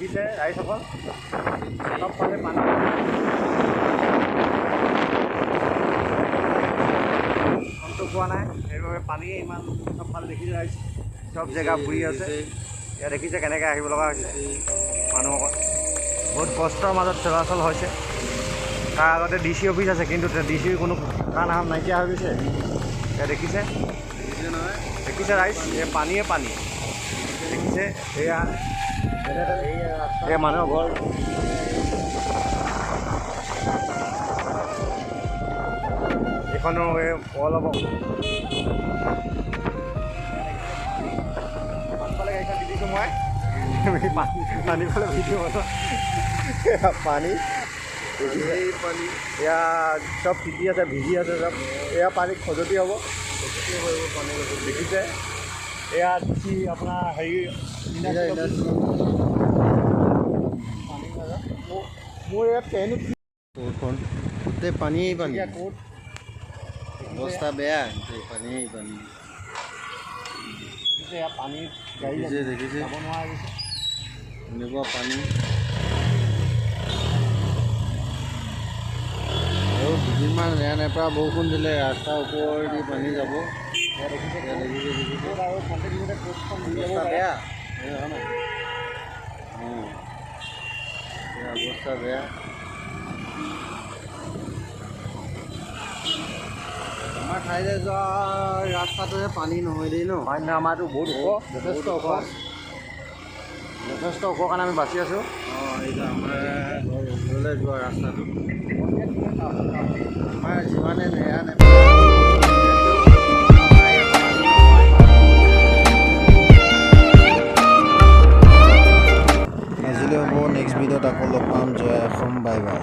দেখিছে ৰাইজসকল, চবফালে পানী। অন্ত পোৱা নাই, সেইবাবে পানী ইমান চবফালে। দেখিছে ৰাইজ, চব জেগা বুৰি আছে। ইয়াত দেখিছে কেনেকৈ আহিব লগা হৈছে মানুহসকল। বহুত কষ্টৰ মাজত চলাচল হৈছে। তাৰ আগতে ডি চি অফিচ আছে, কিন্তু ডি চিৰ কোনো কাণ আহাম নাইকিয়া হৈ গৈছে। এয়া দেখিছে। দেখিছে নহয়? দেখিছে ৰাইজ, এই পানীয়ে পানী দেখিছে। এয়া এই মানুহৰ ঘৰ। এইখনো এই অলপ পাছফালে গাড়ীখন দি দিছোঁ মই। পানী পানী ফালে ভিডিঅ' বনোৱা। এয়া পানী দেখিছে। এই পানী। এয়া চব তিতি আছে, ভিজি আছে চব। এয়া পানী খজুৱতি হ'ব। পানী। দেখিছে, এয়া ডি আপোনাৰ হেৰি। মোৰ ইয়াত পেনো। কোৰ্টখন গোটেই পানীয়েই পানী। কোৰ্ট। অৱস্থা বেয়া, গোটেই পানীয়েই পানী। দেখিছে, এয়া পানীত গাড়ী দেখিছে, দেখিছে। যাব নোৱাৰা হৈছে। এনেকুৱা পানী। আৰু দুদিনমান নেৰা নেপেৰা বৰষুণ দিলে ৰাস্তাৰ ওপৰেদি পানী যাব। এয়া দেখিছে। এয়া দেখিছে, দেখিছে। কোৰ্ট আৰু খন্তেক দিনতে কোৰ্টখন বুৰি যাব অৱস্থা পাৰে। বেয়া, এই হয় নাই? অঁ, এই অৱস্থা বেয়া। আমাৰ ঠাইলৈ যোৱা ৰাস্তাটোহে পানী নহয় দেই ন? পানী নহয়, আমাৰতো বহুত ওখ, যথেষ্ট ওখ, যথেষ্ট ওখ কাৰণে আমি বাচি আছোঁ। অঁ, এইটো আমাৰ ঘৰলৈ যোৱা ৰাস্তাটো। আমাৰ যিমানে নেৰা নেপেৰা আজিলৈ হ'ব। নেক্সট ভিডিঅ'ত আকৌ লগ পাম। জয় অসম, বাই বাই।